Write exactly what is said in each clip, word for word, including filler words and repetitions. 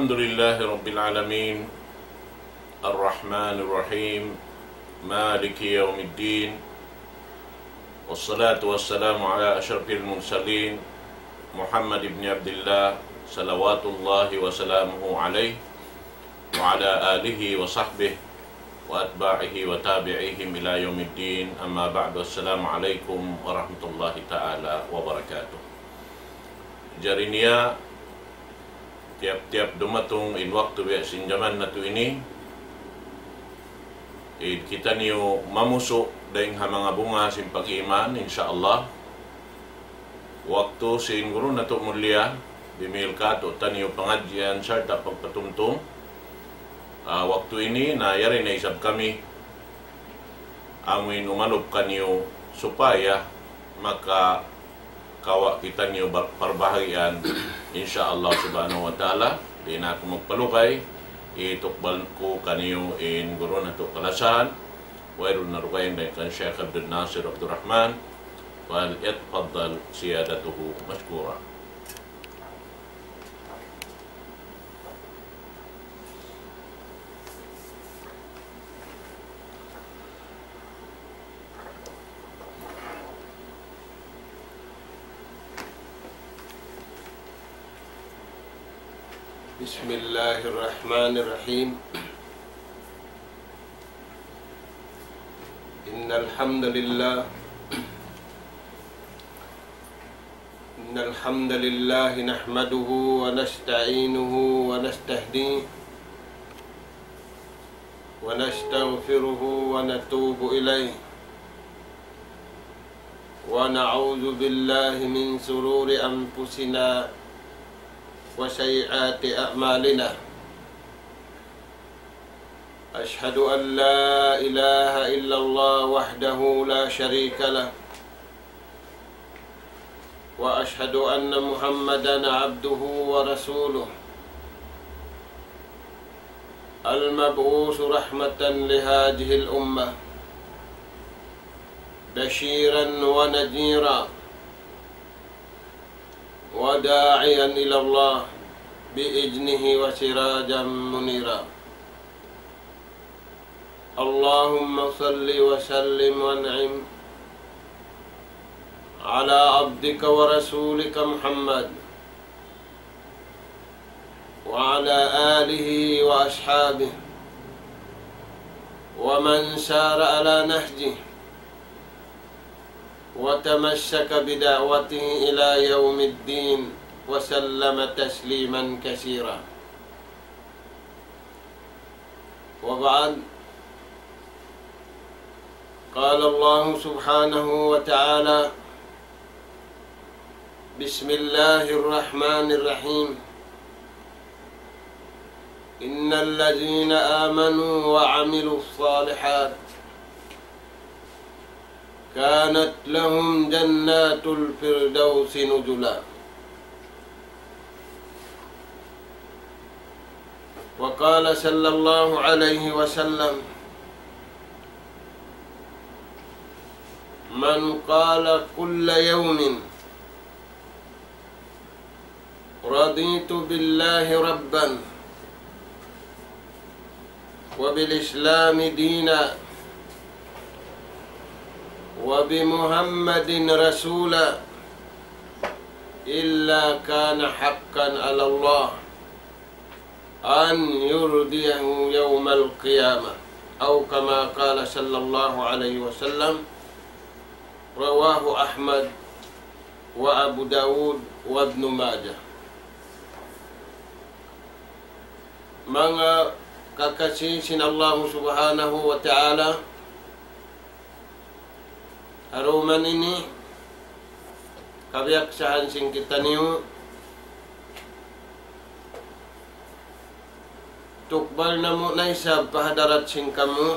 الحمد لله رب العالمين، الرحمن الرحيم، مالك يوم الدين، والصلاة والسلام على أشرف المرسلين محمد بن عبد الله، صلوات الله وسلامه عليه، وعلى آله وصحبه وأتباعه وتابعيهم إلى يوم الدين. أما بعد، السلام عليكم ورحمة الله تعالى وبركاته. Jari niya, tiyap-tiyap dumatung in waktu biya' sin jaman natu' ini, id kitaniyu mamusu' dayn ha manga bunga sin pag-iman, insya Allah. Waktu sin guru natu' mulia, dimihil kātu'niyu pangadjian sarta' pagpatumtum. Ah, waktu ini na yari na isab kami, amuin umalup kaniyu supaya maka kawa' kitaniyu ba-, parbahagian, insya Allah subhanahu wa ta'ala. Di' na aku magpalugay, itukbal ku kaniyu in guru natu' kalasahan, wayruun na dugaing dayn kan Sheikh Abdul Nasir Abdul Rahman, فليتفضل سيادته مشكورا. بسم الله الرحمن الرحيم. إن الحمد لله، إن الحمد لله نحمده ونستعينه ونستهديه ونستغفره ونتوب إليه، ونعوذ بالله من شرور أنفسنا وسيئات أعمالنا. أشهد أن لا إله إلا الله وحده لا شريك له، وأشهد أن محمدا عبده ورسوله، المبعوث رحمة لهذه الأمة، بشيرا ونذيرا، وداعيا إلى الله بإذنه وسراجا منيرا. اللهم صل وسلم وأنعم على عبدك ورسولك محمد وعلى آله وأصحابه ومن سار على نهجه وتمسك بدعوته إلى يوم الدين وسلم تسليما كثيرا. وبعد، قال الله سبحانه وتعالى: بسم الله الرحمن الرحيم. إن الذين آمنوا وعملوا الصالحات كانت لهم جنات الفردوس نزلا. وقال صلى الله عليه وسلم: من قال كل يوم: رضيت بالله ربا، وبالإسلام دينا، وبمحمد رسولا، إلا كان حقا على الله أن يرضيه يوم القيامة، أو كما قال صلى الله عليه وسلم. رواه أحمد وأبو داود وابن ماجه. Manga kakasi sin Allahu Subhanahu wa Ta'ala, ha duman ini, kabiyaksahan sin kitaniyu, tukbal namu' na isab pa hadarat sin kamu,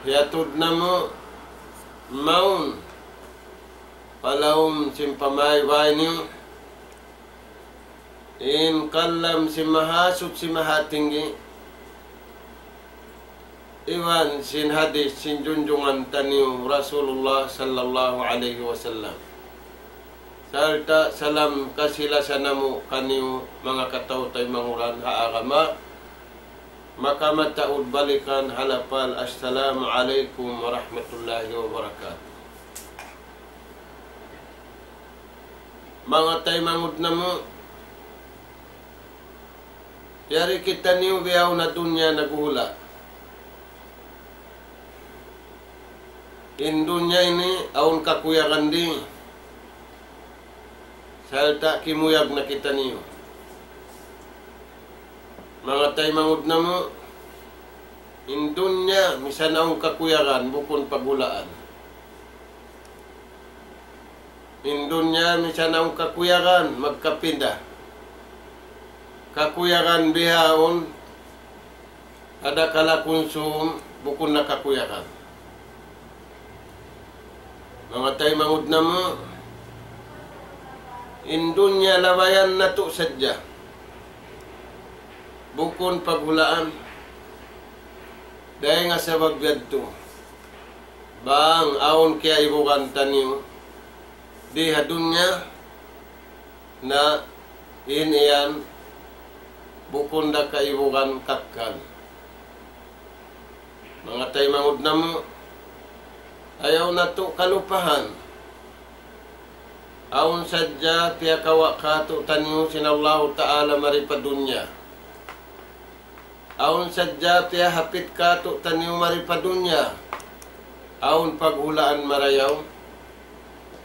hiyatud namu' mawn pa lawm sin pamaybay niyu, in kalam sin Mahasuchi Mahatinggi, iban sin hadith sin junjungan taniyu Rasulullah sallallahu alayhi wasallam. Sarta' salam kasi-lasa namu' kaniyu manga kataw-taymanghuran ha agama. Maka mataud balikan ha lapal, Assalamu alaykum warahmatullahi wabarakatuh. Manga taymanghud namu', yari kitaniyu bihaun ha dunya naghuhula'. In dunya ini awn kakuyagan di. Sarta' kimuyag na kitaniyu. Manga taymanghud namu', in dunya misan awn kakuyagan bukun paghulaan. In dunya misan awn kakuyagan magkapinda. Kakuyagan bihaun adakala kunsum bukun na kakuyagan. Manga taymanghud namu', in dunya labayan natu' sadja. Bukun paghulaan. Dayn ha sabab yadtu, bang awn kiyaibugan taniyu di ha dunya, na in yan bukun da kaibugan kakkal. Manga taymanghud namu', ayaw natu' kalupahan. Awn sadja piyakawa' kātu'niyu sin Allahu Ta'ala mari pa dunya. Awn sadja piyahapit kātu'niyu mari pa dunya. Awn paghulaan marayaw.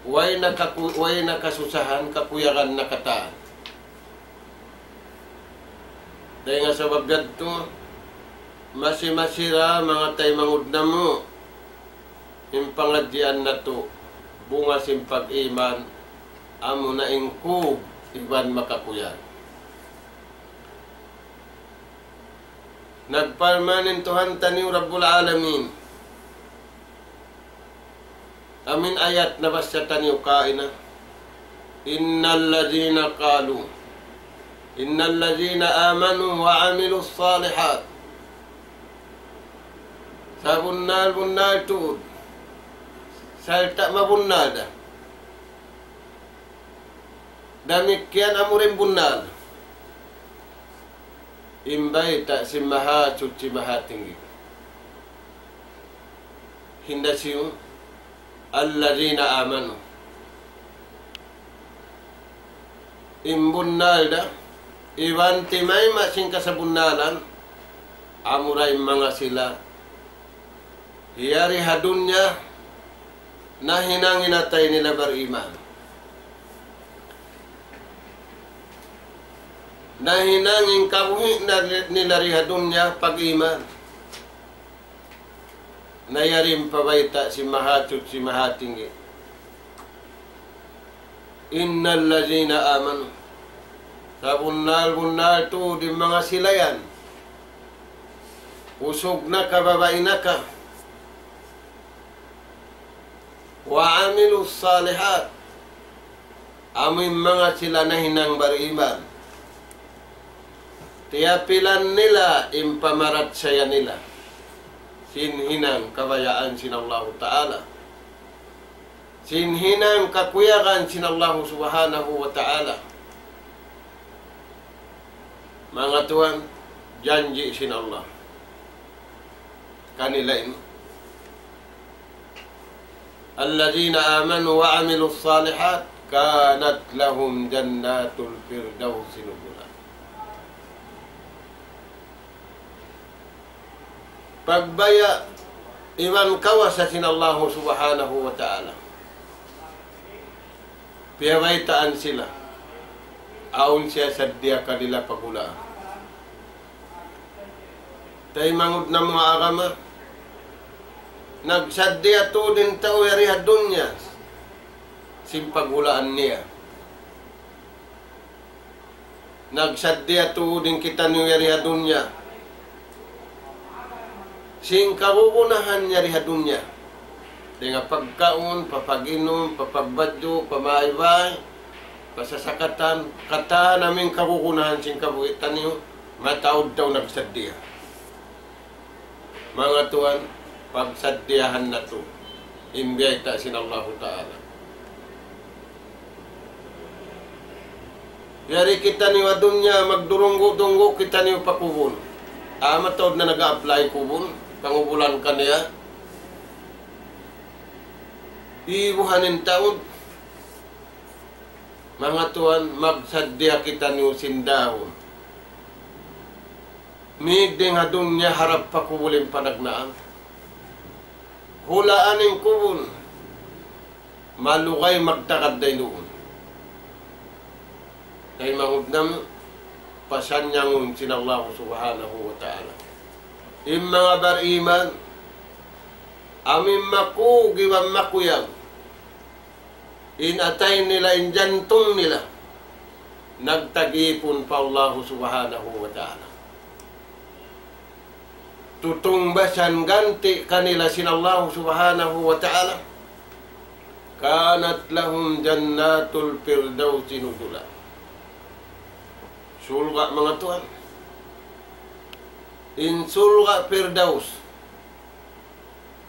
Way na kaku-, way na kasusahan, kakuyagan na katan. Dayn ha sabab yadtu, masi-masi ra manga taymanghud namu', in pangadjian natu', bunga sin pag-iman, amuna in kug iban makakuyag. Nagparman in Tuhan taniyu Rabbul Alamin. Amu in ayat nabassa taniyu kaina. إن الذين قالوا إن الذين آمنوا وعملوا الصالحات. Sabunnal-bunnal tuud. Sarta' mabunnal da. Damikkiyan amura in bunnal. In bayta' sin Mahasuchi Mahatinggi. Hinda siyu, الذين آمنوا. In bunnal da, iban timayma' sin kasabunnalan, amura in manga sila yari ha dunya, nahinang in atay nila bariman. Nahinang in kabuhi' na nila di ha dunya pag-iman. Na yari in pabayta' sin Mahasuchi Mahatinggi. إن الذين آمنوا. Sabunnal-bunnal tuud in manga sila yan. Usug na ka, babai na ka. وعملوا الصالحات. Amu in manga sila nahinang bariman. Tiyapilan nila in pamarachaya nila. Sin hinang kabayaan sin Allahu Ta'ala. Sin hinang kakuyagan sin Allahu Subhanahu wa Ta'ala. Manga tuwan, janji' sin Allah kanila ini. الذين آمنوا وعملوا الصالحات كانت لهم جنات الفردوس نزلا. Pagbaya' iban kawasa sin Allahu Subhanahu wa Ta'ala. Piyabaytaan sila. Awn siya saddiya kanila pa hula'. Taymanghud namu' ha agama, nagsaddiya tuud in tau yari ha dunya sin paghulaan niya. Nagsaddiya tuud in kitaniyu yari ha dunya sin kagunahan yari ha dunya. Dayn ha pagkaun, papag-inum, papagbadju', pamaybay, pasasakatan, katan amu in kagunahan sin kabuhi' taniyu, mataud tau nagsaddiya. Manga tuwan, pagsaddiyahan natu' in biyayta' sin Allahu Ta'ala. Yari kitaniyu ha dunya, magdurunggu-dunggu kitaniyu pa kubul. Ah, mataud na nag-a-apply kubul, pangubulan kaniya. Ibuhan in taud, manga tuwan, magsaddiya kitaniyu sin dahun. Mīg dayn ha dunya harap pa kubul in panagnaan. Hulaan in kubul, malugay magtagad da in duun. Taymanghud namu', pasannangun sin Allah Subhanahu wa Ta'ala. In manga bariman, amu in makug iban makuyag, in atay nila, in jantung nila, nagtag-ipun pa Allah Subhanahu wa Ta'ala. Tutungbasan ganti' kanila sin Allah Subhanahu wa Ta'ala. كانت لهم جنات الفردوس نزلا. Surga', manga tuwan. In surga' Firdaus,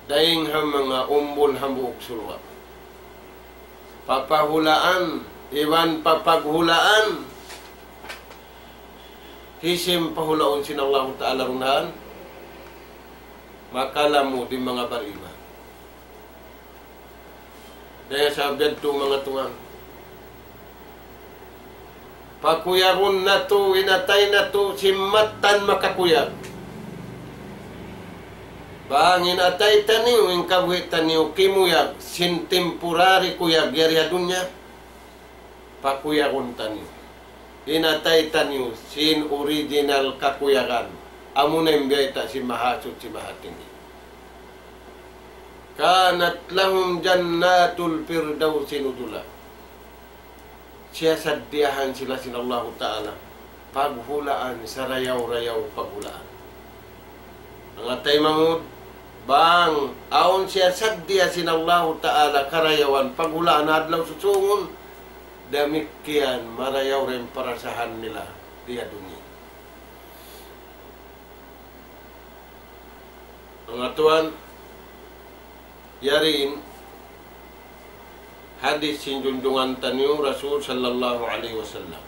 dayn ha manga umbul hambuuk surga'. Papahulaan, iban papaghulaan, hisiyu in pahulaun sin Allahu Ta'ala duun yan? Makalamud in manga bariman. Dayn ha sabab yadtu, manga tuwan, pakuyagun natu' in atay natu' sin mattan makakuyag. Bang in atay taniyu, in kabuhi' taniyu kimuyag sin temporary kuyag yari ha dunya, pakuyagun taniyu in atay taniyu sin original kakuyagan. Amuna in biyayta' sin Mahasuchi Mahatinggi. كانت لهم جنات الفردوس نزلا. Siyasaddiyahan sila sin Allahu Ta'ala paghulaan, sarayaw-rayaw paghulaan. Manga taymanghud, bang awn siyasaddiya sin Allahu Ta'ala karayawan paghulaan adlaw susungun, damikkiyan marayaw da in parasahan nila di ha dunya. Manga tuwan, yari in hadith sin junjungan taniyu Rasul sallallahu alayhi wasallam.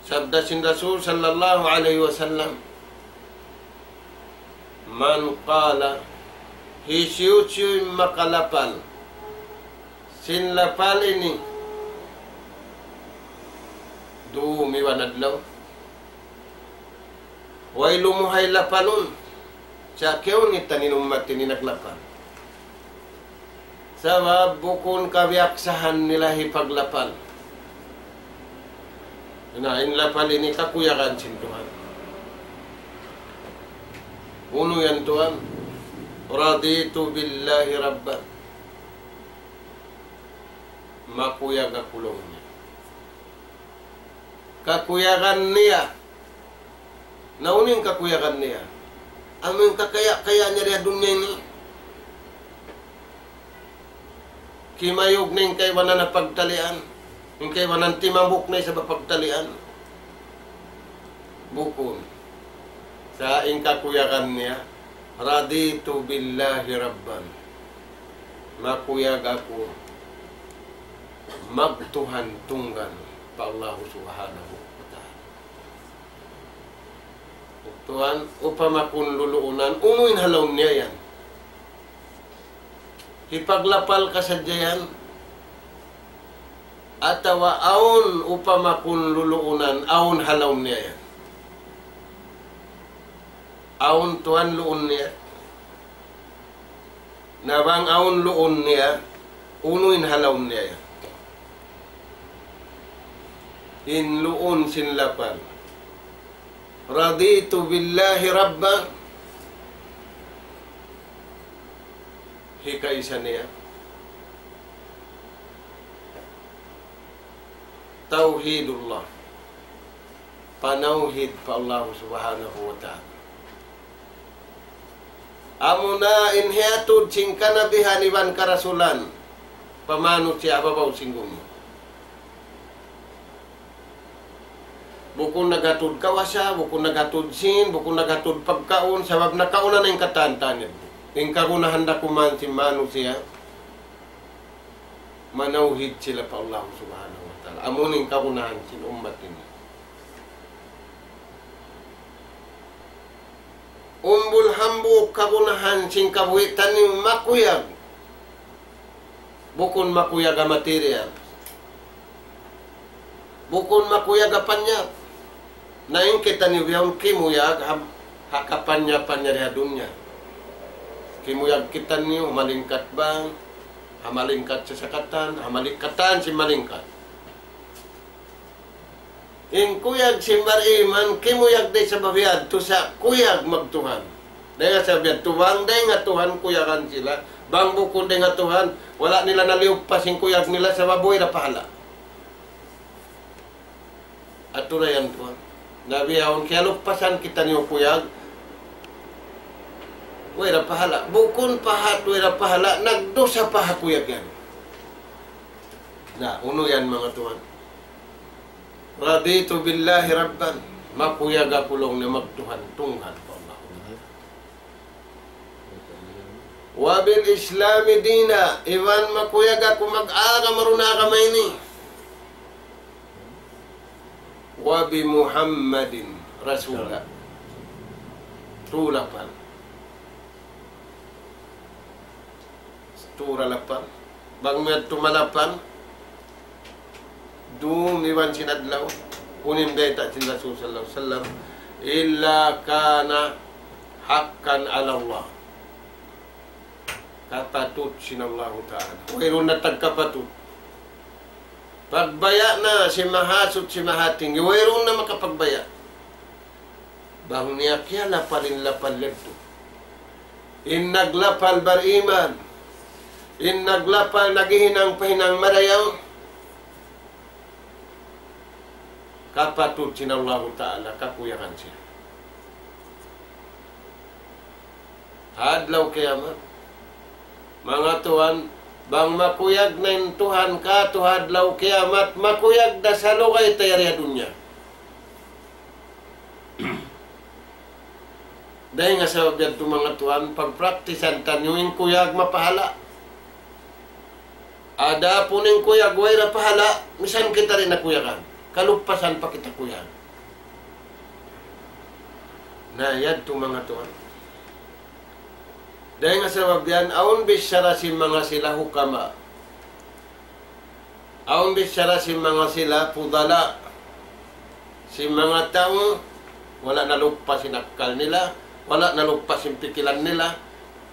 Sabda sin Rasul sallallahu alayhi wasallam, من قال, hisiyu-siyu in makalapal sin lapal ini dūm iban adlaw, way lumuhay lapalun, sa' kiyawnitan in ummat ini naglapal. Sabab bukun kabiyaksahan nila hipaglapal. Na in lapal ini kakuyagan sin Tuhan. Unu yan, tuwan? رضيت بالله ربا. Makuyag aku laung niya. Kakuyagan niya. Na unu in kakuyagan niya? Amu in kakaya'-kaya' niya di ha dunya ini. Kimayug na in kaibanan ha pagtalian. In kaibanan timabuk na isab ha pagtalian. Bukun. Sa' in kakuyagan niya, رضيت بالله ربا. Makuyag aku magtuhan tunggal pa Allahu Subhanahu wa Ta'ala. Tuwan, upama kun luluunan, unu in ha lawm niya yan? Hipaglapal ka sadja yan? Atawa awn upama kun luluunan, awn ha lawm niya yan? Awn tuwan luun niya. Na bang awn luun niya, unu in ha lawm niya yan? In luun sin lapal. رضيت بالله ربا. Hikaisa niya, توحيد الله. Panawhid pa Allah Subhanahu wa Ta'ala. Amuna in hiyatud sin kanabihan iban karasulan pa manusiya' ha babaw sin gumi. Bukun naghatud kawasa, bukun naghatud sīn, bukun naghatud pagkaun, sabab nakauna na in katan-katan yadtu. In kagunahan da kuman sin manusiya', manawhid sila pa Allah Subhanahu wa Ta'ala. Amu in kagunahan sin ummat ini. Umbul hambuuk kagunahan sin kabuhi' taniyu makuyag. Bukun makuyag ha material. Bukun makuyag ha panyap. Na in kitaniyu bihaun kimuyag ha, ha kapanya-panya di ha dunya. Kimuyag kitaniyu ha malingkat bank, ha malingkat sasakatan, ha malingkatan sin malingkat. In kuyag sin bariman, kimuyag da isab biya' ha yadtu sa kuyag magtuhan. Dayn ha sabab yadtu bang dayn ha Tuhan kuyagan sila, bang bukun dayn ha Tuhan, wala' nila naliyuppas in kuyag nila sabab way da pahala'. Aturan yan tuwan. Na bihaun kiyaluppasan kitaniyu kuyag, way da pahala'. Bukun pa hat way da pahala', nagdusa pa ha kuyag yan. Na, unu yan manga tuwan. رضيت بالله ربا. Makuyag aku laung niya magtuhan tunggal pa Allah. وبالإسلام دينا. Iban makuyag aku mag-agama duun ha agama ini. وبمحمد رسولا. Tu lapal. Tu lapal. Bang miyadtu malapal, dum iban sin adlaw, unu in bayta' sin Rasul sallallahu alayhi wasallam, إلا كان حقا على الله. Kapatut sin Allahu Ta'ala. Wayruun na tagkapatut. Pagbaya' na sin Mahasuchi Mahatinggi, wayruun na makapagbaya'. Bang niya kiyalapal in lapal yadtu. In naglapal bariman. In naglapal naghihinang pa hinang marayaw. Kapatut sin Allahu Ta'ala, kakuyagan siya. Ha adlaw kiyamat. Manga tuwan, bang makuyag na in Tuhan katu' ha adlaw kiyamat, makuyag da sa lugay ta yari ha dunya. Dayn ha sabab yadtu manga tuwan, pagpraktisan taniyu in kuyag mapahala'. Adapun in kuyag way da pahala', misan kita di' na kuyagan. Kaluppasan pa kita kuyag. Na yadtu manga tuwan. Dayn ha sabab yan, awn bichara sin manga sila hukama. Awn bichara sin manga sila fudala. Sin manga tau, wala' naluppas in akkal nila, wala' naluppas in pikilan nila,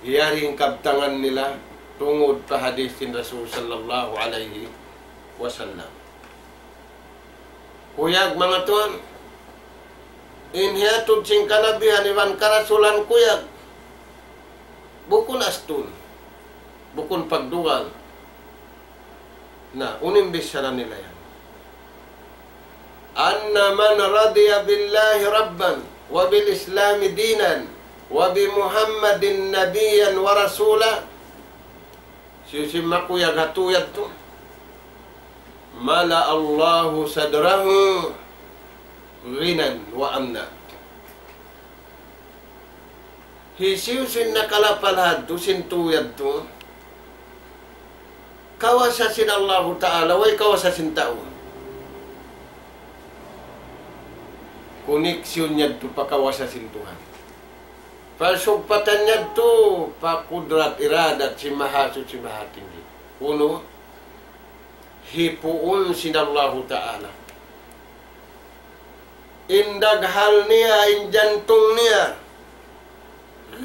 yari in kabtangan nila, tungud pa hadith sin Rasul sallallahu alayhi wasallam. Kuyag manga tuwan, in hiyatud sin kanabihan iban karasulan kuyag. Bukun astun, bukun pagdugal. Na, unu in bichara nila yan. أن من رضي بالله ربا وبالإسلام دينا وبمحمد نبيا ورسولا. Hisiyu-siyu in makuyag ha tu yadtu. ملأ الله صدره غنى وأمنا. Hisiyu-siyu in nakalapal ha yadtu, sin tu yadtu, kawasa sin Allahu Ta'ala, way kawasa sin tau. Koneksyon yadtu pa kawasa sin Tuhan. Pasugpatan yadtu pa kudrat iradat sin Mahasuchi Mahatinggi. Unu, hipuun sin Allahu Ta'ala. In daghal niya, in jantung niya,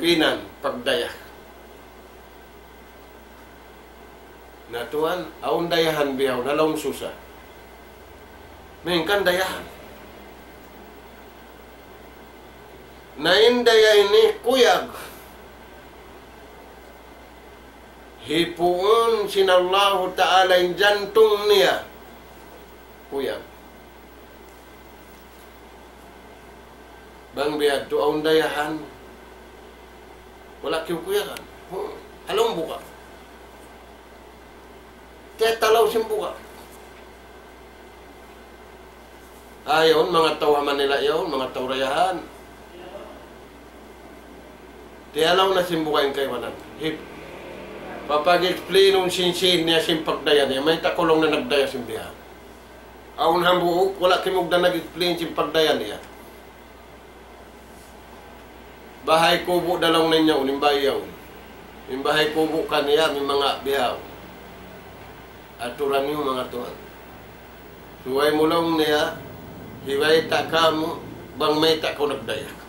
ghinan, pagdaya. Na tuwan, awn dayahan bihaun, ha lawm susa. Malayngkan dayahan. Na in daya ini kuyag. Hipuun sin Allahu Ta'ala in jantung niya. Kuyag. Bang biya' yadtu awn dayahan. Wala' kiyukuyagan. Hu, ha lawm buga'. Tiyatalaw sin buga'. Ayaw, manga tau ha Manila yaun, manga tau dayahan. Tiyalaw na sin buga' in kaibanan. Hip. Papag-explain-un sin, sin niya sin pagdaya niya. Mayta' kaw laung na nagdaya sin biya'. Awn hambuuk, wala' kimugdan nag-explain sin pagdaya niya. Bahay kubu' da laung niya yaun, in bahay yaun. In bahay kubu' kaniya, in manga bihaun. Aturan niyu manga tuwan. Subay mu laung niya, hibayta' kamu, bang mayta' kaw nagdaya.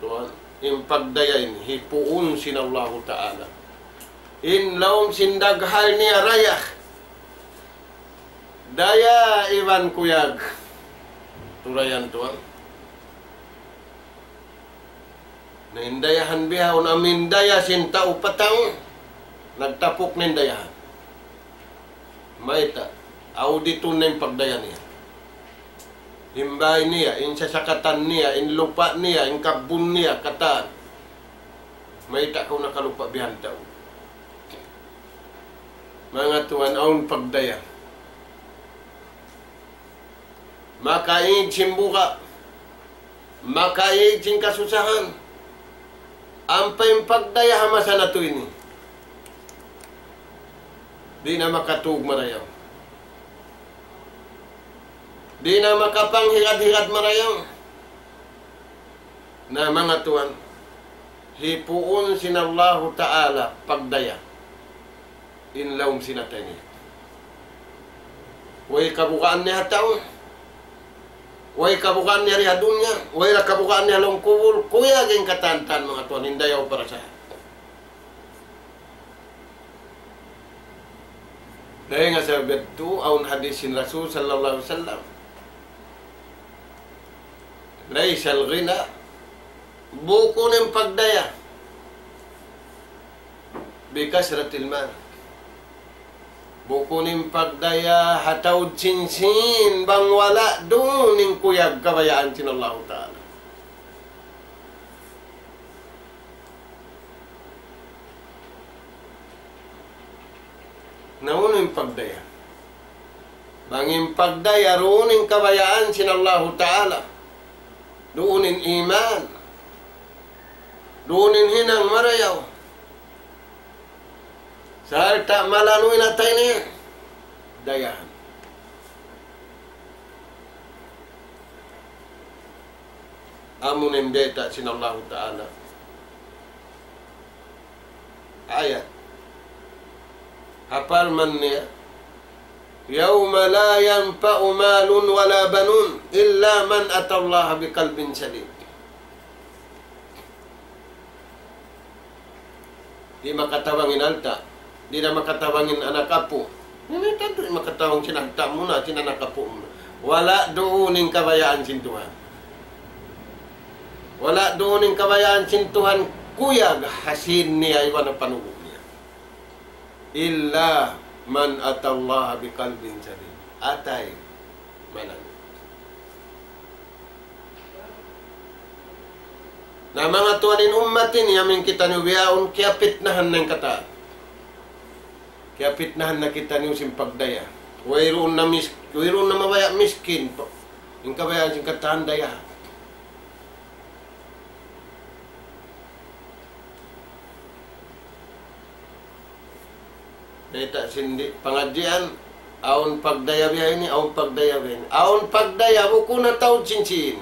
Tuwan, in pagdaya ini, hipuun sin Allahu Ta'ala. In lawm sin daghal niya raya. Daya iban kuyag. Turayan tuwan. Na in dayahan bihaun amu in daya sin tau pa tau. Nagtapuk na in dayahan. Mayta', auditun na in pagdaya niya. In bay niya, in sasakatan niya, in lupa' niya, in kabbun niya, katan. Mayta' kaw nakalupa' bihan tau. Manga tuwan, awn pagdaya. Makaig sin buga'. Makaig sin kasusahan. Ampa in pagdaya ha masa natu' ini. Di' na makatug marayaw. Di' na makapanghigad-higad marayaw. Na manga tuwan, hipuun sin Allahu Ta'ala pagdaya. In lawm sin atay niya. Way kabugaan niya ha tau. Way kabugaan niya di ha dunya. Way ra kabugaan niya ha lawm kubul. Kuyag in katan-katan manga tuwan, in dayaw para sa. Dayn ha sabab yadtu, awn hadith sin Rasul sallallahu alayhi wasallam. ليس الغنى, bukun in pagdaya, بكثرة المال. Bukun in pagdaya ha taud sin-sin bang wala' duun in kuyag kabayaan sin Allahu Ta'ala. Na unu in pagdaya? Bang in pagdaya, duun in kabayaan sin Allahu Ta'ala. Duun in iman. Duun in hinang marayaw. Sarta' malanu' in atay niya. Dayahan. Amu in bayta' sin Allahu Ta'ala. Ayat. Ha parman niya, يوم لا ينفع مال ولا بنون إلا من أتى الله بقلب سليم. Di' makatabang in alta'. Di' na makatabang in anak apu'. Di' na tantu di' makatabang sin alta' mu na, sin anak apu' mu na. Wala' duun in kabayaan sin Tuhan. Wala' duun in kabayaan sin Tuhan, kuyag ha sīn niya iban ha panubu' niya. إلا من أتى الله بقلب سليم. Atay malanu'. Na manga tuwan, in ummat ini, amu in kitaniyu bihaun, kiyapitnahan na in katan. Kiyapitnahan na kitaniyu sin pagdaya. Wayruun na mis-, wayruun na mabaya' miskin. In kabayaan sin katan daya. Bayta' sin di' pangadjian, awn pagdaya biya' ini, awn pagdaya biya' ini. Awn pagdaya bukun ha taud sin-sin.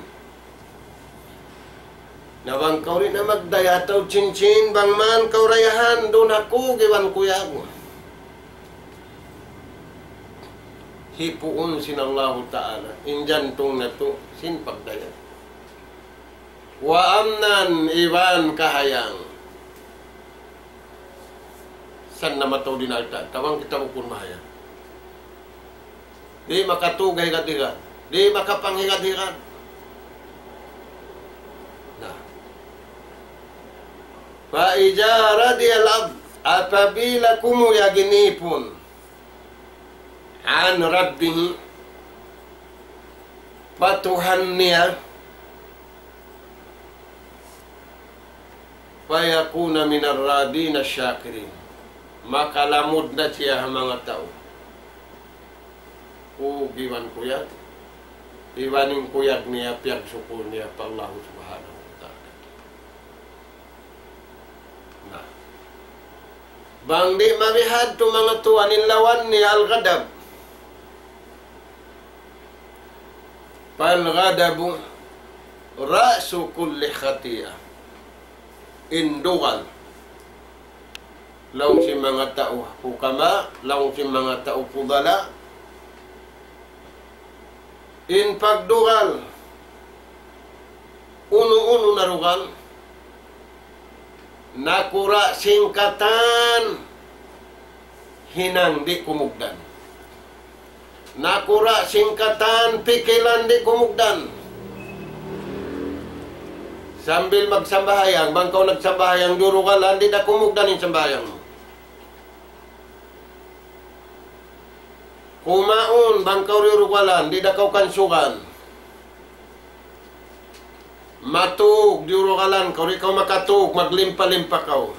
Na bang kaw di' na magdaya ha taud sin-sin, bang man kaw rayahan, duun ha kug iban kuyag. Hipuun sin Allahu Ta'ala in jantung natu' sin pagdaya. وأمنا, iban kahayang. Sa' na mataud in alta', tabang kita bukun mahayang. Di' makatug ha higad-higad. Di' makapanghigad-higad. Na. فإذا رضي العبد, apabila kumuyag in ipun, عن ربه, pa Tuhan niya, فيكون من الراضين الشاكرين. Makalamud na siya ha manga tau. Kug iban kuyag. Iban in kuyag niya, piyagsukur niya pa Allah Subhanahu wa Ta'ala. Na. Bang di' mabihad tu manga tuwan in lawan niya al-ghadab. فالغضب رأس كل خطيئة. In dugal. Laung sin manga tau hukama, laung sin manga tau fudala. In pagdugal, unu-unu na dugal, nakura' sin katan hinang di' kumugdan. Nakura' sin katan pikilan di' kumugdan. Sambil magsambahayang, bang kaw nagsambahayang diyurugalan, di' da kumugdan in sambahayang mu. Kumaun, bang kaw diyurugalan, di' da kaw kansugan. Matug, diyurugalan kaw, di' kaw makatug, maglimpa-limpa kaw.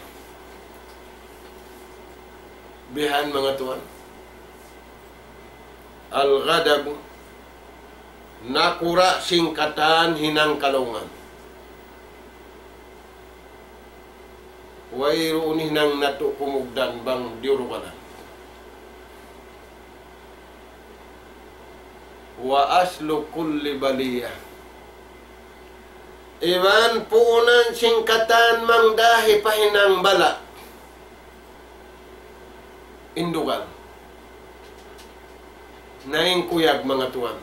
Bihan manga tuwan. Al-ghadab, nakura' sin katan hinang kalaungan. Wayruun hinang natu' kumugdan bang diyurugalan. وأصل كل بلية. Iban puunan sin katan mangdahi pa hinang bala'. In dugal. Na in kuyag manga tuwan.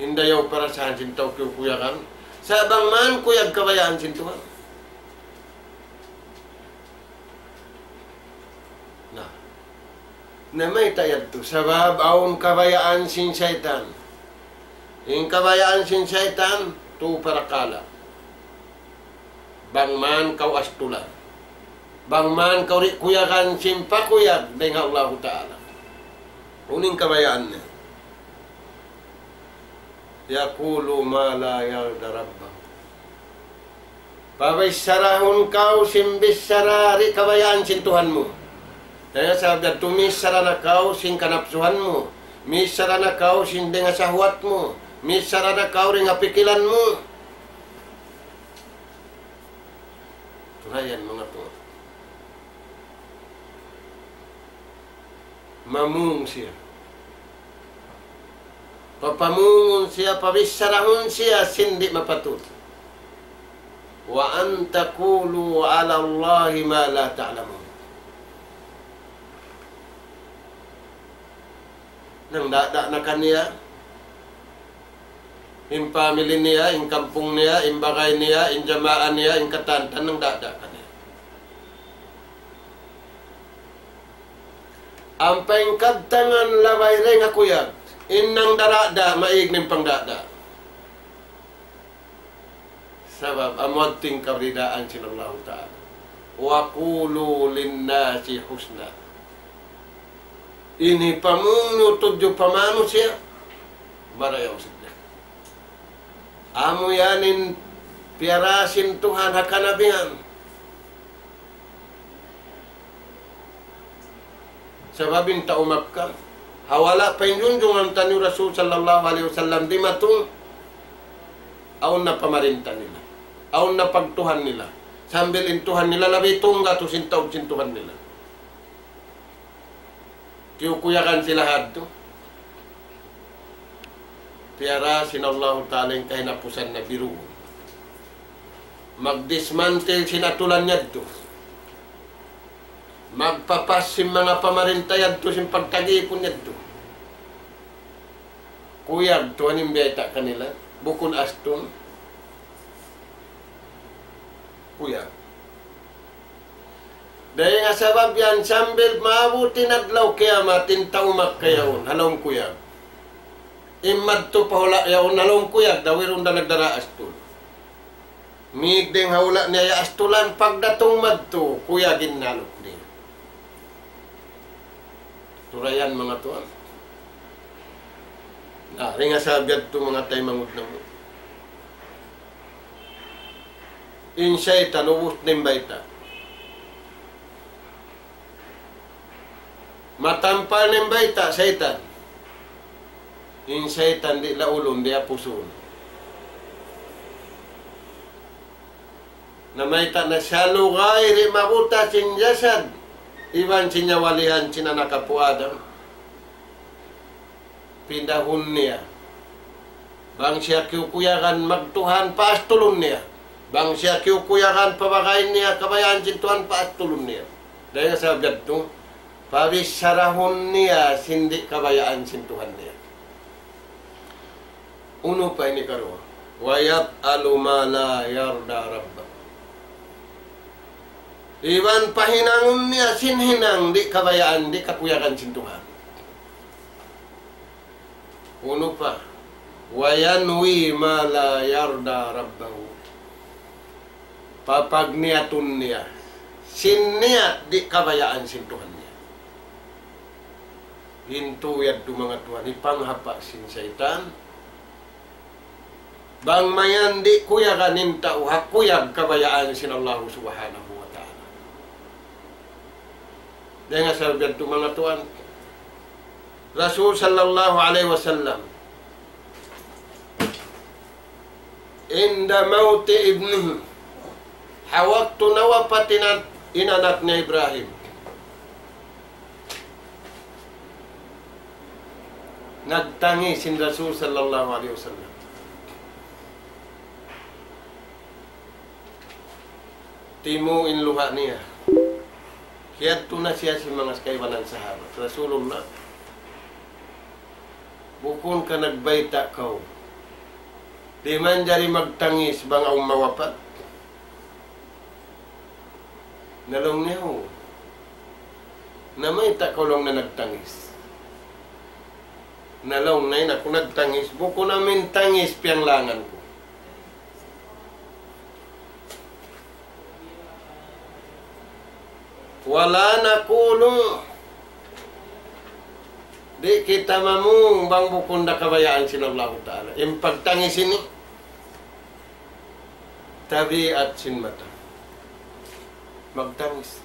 Hinda yaw parasahan sin tau kiyukuyagan. Sa' bang man kuyag kabayaan sin Tuhan. Na. Na mayta' yadtu. Sabab awn kabayaan sin saytan. In kabayaan sin saytan, tu parakala'. Bang man kaw astulan. Bang man kaw di' kuyagan sin pakuyag dayn ha Allahu Ta'ala. Unu in kabayaan niya. يقول ما لا يرضي ربه. Pabichara kaw sin bichara di' kabayaan sin Tuhan mu. Kaya sabab yadtu michara na kaw sin kanapsuhan mu. Michara na kaw sin dayn ha sahwat mu. Michara na kaw dayn ha pikilan mu. Turayan manga tuwan. Mamung siya. Papamungun siya, pabicharahun siya sin di' mapatut. وأن تقولوا على الله ما لا تعلمون. Nangdada' na kaniya, in family niya, in kampung niya, in bagay niya, in jamaa niya, in katan-katan, nangdada' kaniya. Ampa in kabtangan labay dayn ha kuyag, in nangdada', maig in pangdada'. Sabab amu yadtu in karidaan sin Allahu Ta'ala. وقولوا للناس حسنا. In hipamung niyu tudju pa manusiya', marayaw sadja. Amu yan in piyara sin Tuhan ha kanabihan. Sabab in tau Makkah, ha wala' pa in junjungan taniyu Rasul sallallahu alayhi wasallam dimatung, awn na pamarinta nila. Awn na pagtuhan nila. Sambil in Tuhan nila labi tungga' tu sin taud sin Tuhan nila. Kiyukuyagan sila hadtu. Piyara sin Allahu Ta'ala in kahinapusan na biruun. Magdismantle sin atulan yadtu. Magpapas sin manga pamarinta yadtu sin pagtag-ipun yadtu. Kuyag tuwan in biyayta' kanila. Bukun astun. Kuyag. Dayn ha sabab yan sambil maabut in adlaw kiyamat in tau Makkah yaun, ha lawm kuyag. In madtu pa hula' yaun, ha lawm kuyag, da wayruun da nagdara astul. Mig dayn ha hula' niya ya astulan, pagdatung madtu, kuyag in naluk niya. Turayan manga tuwan. Na, dayn ha sabab yadtu manga taymanghud namu'. In saytan ubus na in bayta'. Matampal na in bayta', saytan. In saytan di' laulun, di' apusun. Na mayta' na siya lugay di' mabuta sin jasad iban sin nyawalihan sin anak apu' Adam. Pindahun niya. Bang siya kiyukuyagan magtuhan, paastulun niya. Bang siya kiyukuyagan pabagayin niya kabayaan sin Tuhan, paastulun niya. Dayn ha sabab yadtu, pabichara niya sin di' kabayaan sin Tuhan niya. Unu pa ini karuwa? ويفعل ما لا يرضي ربه. Iban pahinangun niya sin hinang di' kabayaan, di' kakuyagan sin Tuhan. Unu pa? وينوي ما لا يرضي ربه. Papagniyatun niya sin niyat di' kabayaan sin Tuhan niya. Intu yadtu manga tuwan, hipanghapa sin saytan. Bang mayan di' kuyagan in tau ha kuyag kabayaan sin Allah Subhanahu wa Ta'ala. Dayn ha sabab yadtu manga tuwan, Rasul sallallahu alayhi wasallam, عند موت ابنه, ha waktu nawapat in an-, in anak niya Ibrahim, nagtangis in Rasul sallallahu alayhi wasallam. Timu' in luha' niya. Kiyadtu na siya sin manga kaibanan sahabat. Rasulullah, bukun ka nagbayta' kaw, di' manjari magtangis bang awn mawapat? Na laung niya, huun. Na mayta' kaw laung niya nagtangis? Na laung niya, in aku nagtangis, bukun amu in tangis piyanglangan ku. ولا نقول, di' kita mamung bang bukun da kabayaan sin Allahu Ta'ala. In pagtangis ini, tabiat sin mata. Magtangis.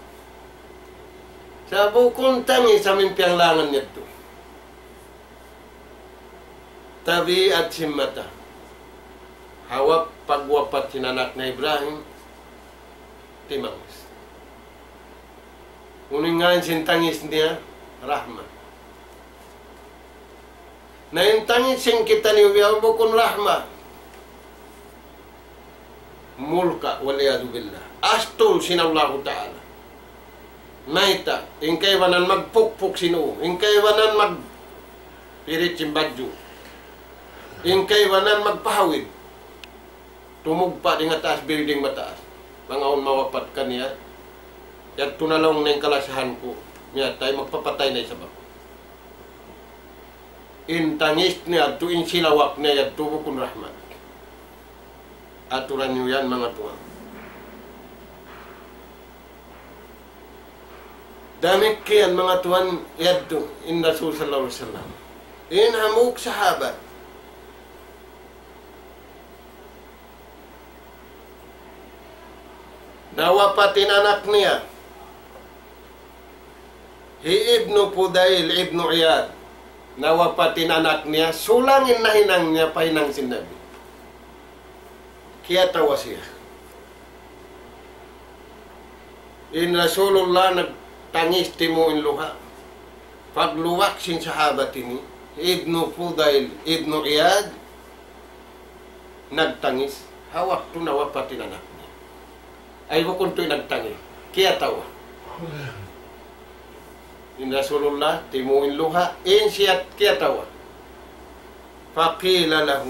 Sa' bukun tangis amu in piyanglangan niya yadtu. Tabiat sin mata. Ha wa-, pagwapat sin anak niya Ibrahim, timangis. Unu in ngan sin tangis niya? Rahma. Na in tangis sin kitaniyu bihaun bukun rahma. Mulka', والعياذ بالله. Astul sin Allahu Ta'ala. Mayta', in kaibanan magpukpuk sin ū, in kaibanan magpirit sin badju', in kaibanan magpahawid. Tumugpa' dayn ha taas building mataas. Bang awn mawapat kaniya, yadtu na laung niya in kalasahan ku, miyatay, magpapatay na isab aku. In tangis niya yadtu, in silawak niya yadtu, bukun rahmat. Aturan niyu yan, manga tuwan. Damikkiyan, manga tuwan, yadtu in Rasul sallallahu alayhi wasallam. In hambuuk sahabat, nawapat in anak niya, hi Ibnu Fudayl Ibnu Iyad, nawapat in anak niya, sulang in nahinang niya pa hinang sin Nabi. Kiyatawa siya. In Rasulullah nagtangis timu' in luha'. Pagluwak sin sahabat ini, Ibnu Fudayl Ibnu Iyad, nagtangis, ha waktu nawapat in anak niya. Ay, bukun tuud nagtangis, kiyatawa. In Rasulullah, timu' in luha', in siya kiyatawa. فقيل له: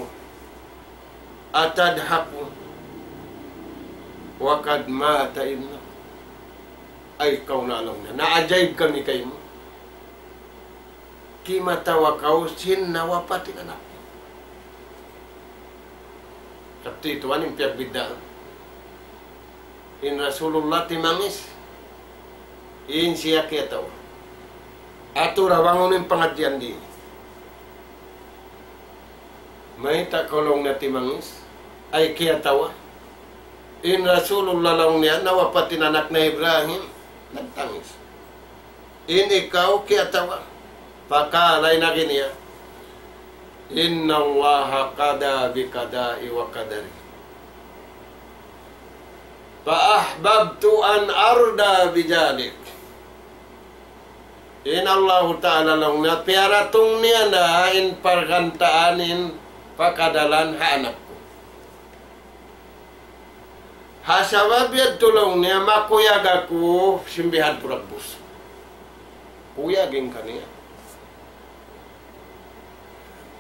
أتضحك وقد مات ابنك؟ Ay, kaw na laung niya, naajaib kami kaymu. Kimatawa kaw sin nawapat in anak. Sabab tuwan in piyagbiddaan. In Rasulullah timangis, in siya kiyatawa. Atu ra bang unu in pangadjian di. Mayta' kaw laung niya timangis, ay kiyatawa. In Rasulullah laung niya, nawapat in anak niya Ibrahim, nagtangis. In ikaw kiyatawa. فقال, in agi niya, إن الله قضى بقضاء وقدر، فأحببت أن أرضى بذلك. In Allahu Ta'ala laung niya, piyaratung niya na in pargantaan in pakadalan ha anak ku. Ha sabab yadtu laung niya, makuyag aku sin bihadtu dagbus. Kuyag in kaniya.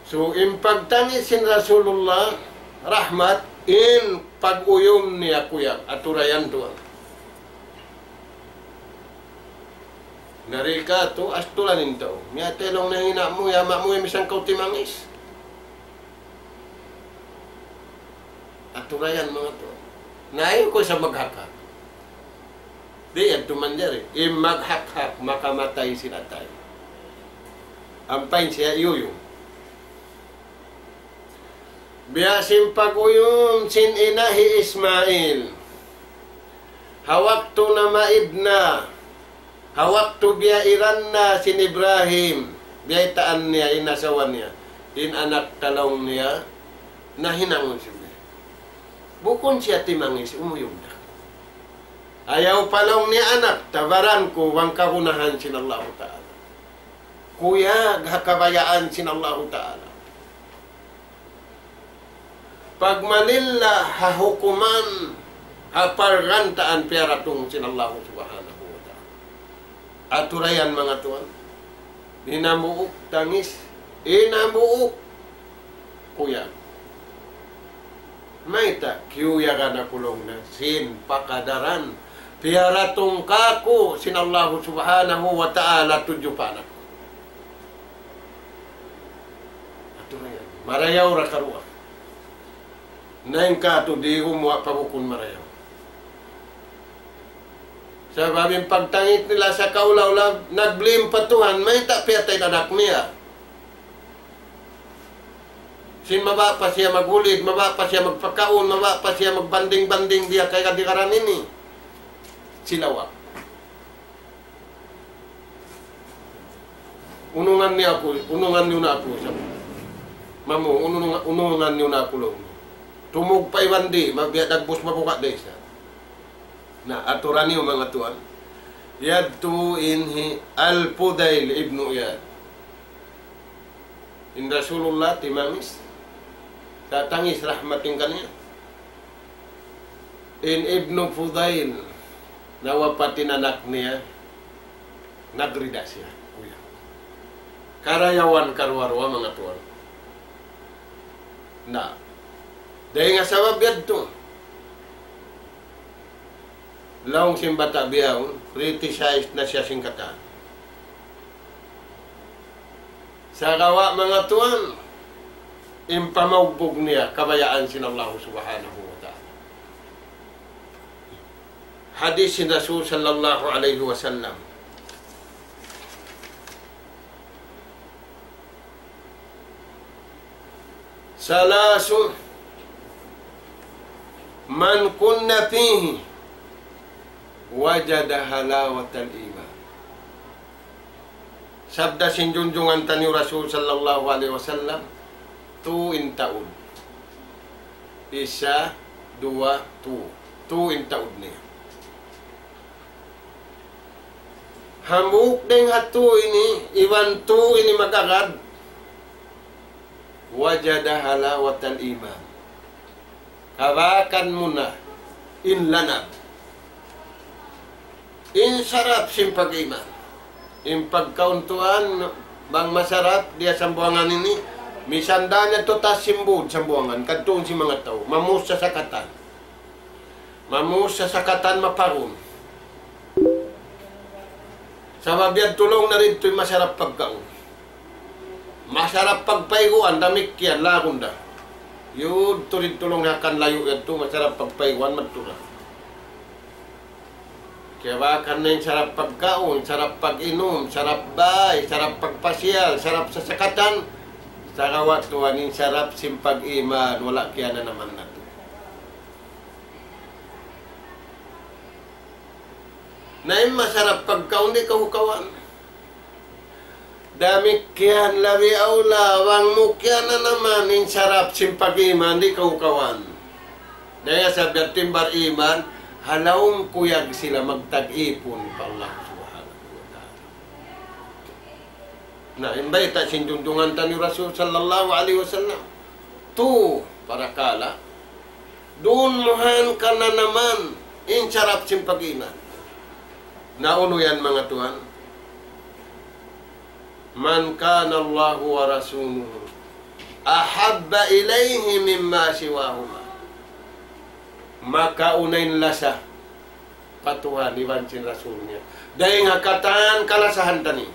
So, in pagtangis sin Rasulullah, rahmat, in pag-uyum niya kuyag, aturayan tuwan. Na di' katu', astulan in tau. Miyatay laung niya in ina' mu, ya ama' mu, ya misan kaw timangis. Aturayan manga tuwan. Na ayaw kaw sa maghak-hak. Di' yadtu manjari. In maghak-hak, makamatay sin atay. Ampa in siya iyuyum. Biya' sin pag-uyum sin ina' hi Ismail. Ha waktu namaid na, ha waktu biyairan na sin Ibrahim, biyaytaan niya in asawa niya, in anak ta laung niya, nahinangun sin biya'. Bukun siya timangis, umuyum da. Ayaw pa laung niya anak ta, baran ku bang kagunahan sin Allahu Ta'ala. Kuyag ha kabayaan sin Allahu Ta'ala. Pagmalilla ha hukuman, ha pargantaan piyaratung sin Allahu Subhanahu wa Ta'ala. Aturayan manga tuwan. In hambuuk tangis, in hambuuk kuyag. Mayta', kiyuyagan aku laung niya sin pakadaran piyaratung kāku' sin Allahu Subhanahu wa Ta'ala tudju pa anak ku. Atu na yan. Marayaw ra karuwa. Na in katu' di' gumuwa' pa bukun marayaw. Sabab in pagtangis nila sa kaula-ula, nag-blame pa Tuhan, mayta' piyatay in anak niya. Sin mabaya' pa siya maghulid, mabaya' pa siya magpakaun, mabaya' pa siya magbanding-banding diya kay kadigaran ini. Sila wa. Unungan niyu aku, unungan niyu na aku, sab-, mamu, ununga-, unungan niyu na aku laung. Tumug pa iban di', mabiya' dagbus mabuka' da isab. Na, aturan niyu manga tuwan. Yadtu in hi Al-Fudail ibnu Iyad. In Rasulullah timangis. Tatangis rahmat in kaniya. In Ibnu Fudail, nawapat in anak niya, nagrida siya. Kuya. Karayawan karuwa-ruwa manga tuwan. Na. Dayn ha sabab yadtu. Laung sin bata' bihaun, criticized na siya sin katan. Sagawa' manga tuwan, in pamaugbug niya, kabayaan sin Allahu Subhanahu wa Ta'ala. Hadis sin Rasul sallallahu alayhi wasallam. ثلاث من كن فيه وجد حلاوة الإيمان. Sabda sin junjungan taniyu Rasul sallallahu alayhi wasallam, tū in taud. Isa, duwa, tū. Tū in taud niya. Hambuuk dayn ha tū ini, iban tū ini mag-agad. وجد حلاوة الإيمان. Kabakan mu na in lanab, in sarap sin pag-iman. In pagkaun tuwan, bang masarap, diya sambuwangan ini, misan da niya tutas sin būd sambuwangan, kadtuun sin manga tau, mamusa sakatan. Mamusa sakatan maparun. Sabab yadtu laung na didtu in masarap pagkaun. Masarap pagpayguan, damikkiyan, lagun da. Yadtu didtu laung na kan layu' yadtu, masarap pagpayguan, madtu na. Kiyabakan na in sarap pagkaun, sarap pag-inum, sarap bay, sarap pagpasiyal, sarap sasakatan. Sagawa' tuwan in sarap sin pag-iman, wala' kiyananaman natu'. Na in masarap pagkaun di' kahukawan. Damikkiyan labi awla, bang mu kiyananaman in sarap sin pag-iman, di' kaw kawan. Daya sabab timbar iman, ha lawm kuyag sila magtag-ipun pa Allah Subhanahu wa Ta'ala. Na, in bayta' sin junjungan taniyu Rasul sallallahu alayhi wasallam. Tu, parakala'. Duun mu han kananaman in sarap sin pag-iman. Na unu yan, manga tuwan? من كان الله ورسوله أحب إليه مما سواهما. Makauna in lasa pa Tuhan iban sin Rasul niya. Dayn ha katan kalasahan taniyu.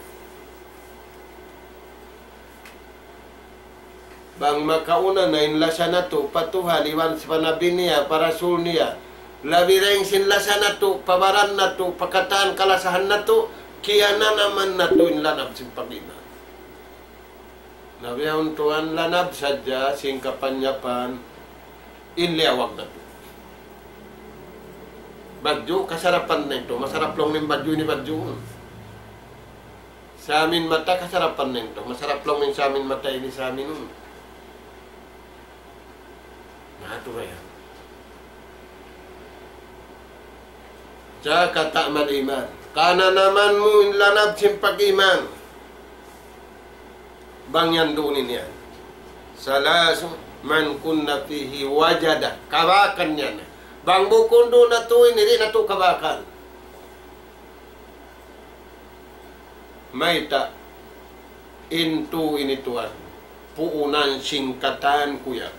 Bang makauna na in lasa natu' pa Tuhan iban pa Nabi niya, pa Rasul niya, labi dayn sin lasa natu' pa baran natu', pa katan kalasahan natu', kiyananaman natu' in lanab sin pag-iman. Na bihaun tuwan, lanab sadja sin kapanyapan in liyawag natu'. Badju', kasarapan na itu. Masarap laung in badju' ini badju'. Samin mata, kasarapan na itu. Masarap laung in samin mata ini saminun. Na, atu ba yan? Sa kata mal iman. Kananaman mu in lanab sin pag-iman. Bang yan duun in yan. ثلاث من كن فيه وجد. Kabakan yan. Bang bukun duun natu' ini, di' natu' kabakan. Mayta'? In tu ini tuwan, puunan sin katan kuyag.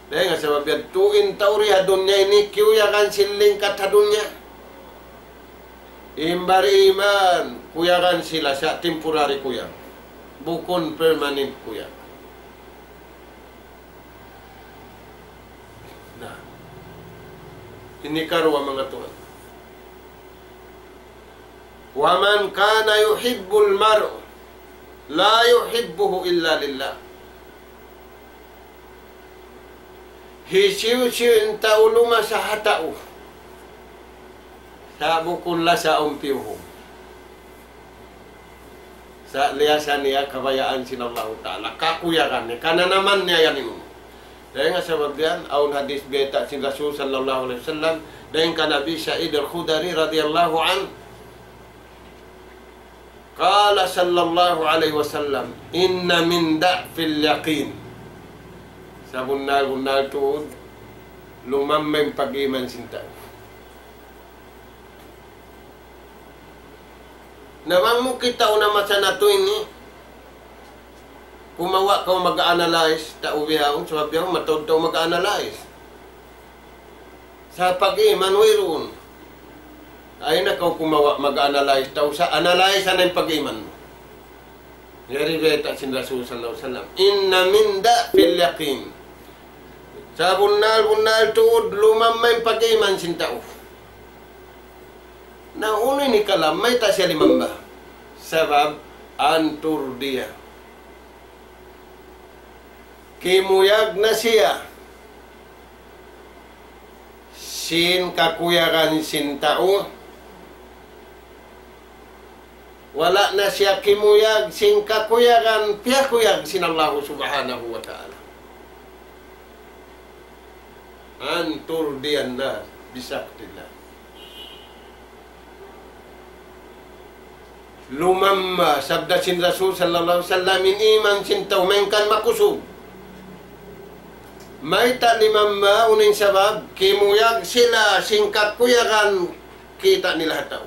Dayn ha sabab yadtu in tau di ha dunya ini kiyuyagan sin lingkat ha dunya. In bariman, kuyagan sila sa' temporary kuyag. Bukun permanent kuyag. Na. Ini karuwa, manga tuwan. ومن كان يحب المرء لا يحبه إلا لله. Hisiyu-siyu in tau lumasa ha tau, sa' bukun lasa awn piyuhum. Sa' liyasa niya kabayaan sin Allahu Ta'ala. Kakuyagan niya, kananaman niya yan inu. Dayn ha sabab yan, awn hadis bayta' sin Rasul sallallahu alayhi wasallam, dayn kan Abi Sa'id Al-Khudri radiyallahu anhu. قال صلى الله عليه وسلم: إن من ضعف اليقين. Sabunnal-bunnal tuud, lumamma in pag-iman sin tau. Na bang mu kitaun na masa natu' ini, kumawa' kaw mag-analyze, tau bihaun, sabab bihaun, mataud tau mag-analyze. Sa' pag-iman, wayruun. Ayaw na kaw kumawa' mag-analyze, tau sa' analyze na in pag-iman mu. Yari bayta' sin Rasul sallallahu alayhi wasallam. إن من ضعف اليقين. Sabunnal-bunnal tuud lumamma in pag-iman sin tau. Na unu ini kalam, mayta' siya limamma? Sabab أن ترضي. Kimuyag na siya sin kakuyagan sin tau. Wala' na siya kimuyag sin kakuyagan, piyakuyag sin Allahu Subhanahu wa Ta'ala. أن ترضي الناس بسخط الله. Lumamma, sabda sin Rasul sallallahu alayhi wasallam, in iman sin tau, malayngkan makusug. Mayta' limamma, unu in sabab, kimuyag sila sin kakuyagan kita' nila ha tau.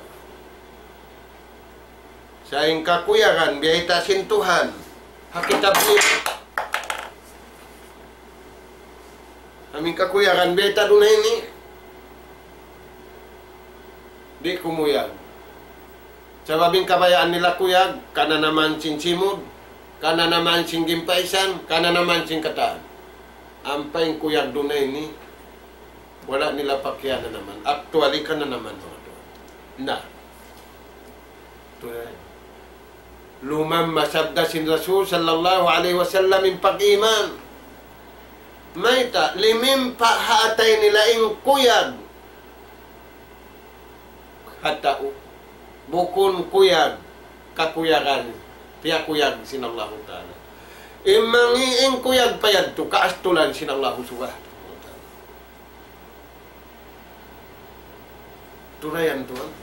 Sa' in kakuyagan, biyayta' sin Tuhan. Ha kitab niya. Amu in kakuyagan, biyayta' duun ini. Di' kumuyag. Sabab in kabayaan nila kuyag, kananaman sin simud, kananaman sin gimpaisan, kananaman sin katan. Ampa in kuyag duun ini, wala' nila pakiyananaman. Actually, kananaman, manga tuwan. Na. Tuwan. Lumamma, sabda sin Rasul sallallahu alayhi wasallam, in pag-iman. Mayta', limimpa' ha atay nila in kuyag ha tau. Bukun kuyag, kakuyagan, piyakuyag sin Allahu Ta'ala. In mangi' in kuyag pa yadtu, kaastulan sin Allahu Subhanahu wa Ta'ala. Turayan tuwan.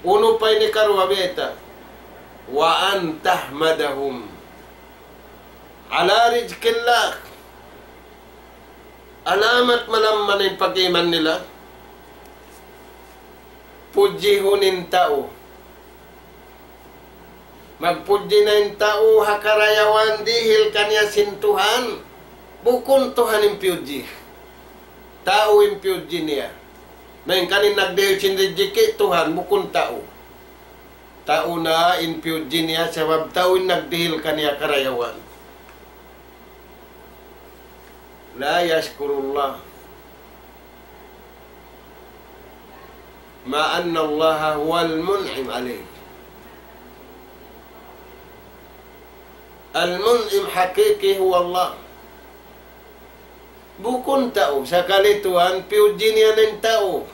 Unu pa ini karuwa biyayta'. وأن تحمدهم على رزق الله. Alamat malamma in pag-iman nila. Pudjihun in tau. Magpudji na in tau ha karayawan dihil kaniya sin Tuhan. Bukun Tuhan in piyudji. Tau in piyudji niya. Malayngkan in nagdihil sin rijiki' Tuhan, bukun tau. Tau na in piyudji niya sabab tau in nagdihil kaniya karayawan. لا يشكر الله مع أن الله هو المنعم عليه. المنعم حقيقي هو الله. Bukun tau, sakali tuwan, piyudji niya in tau.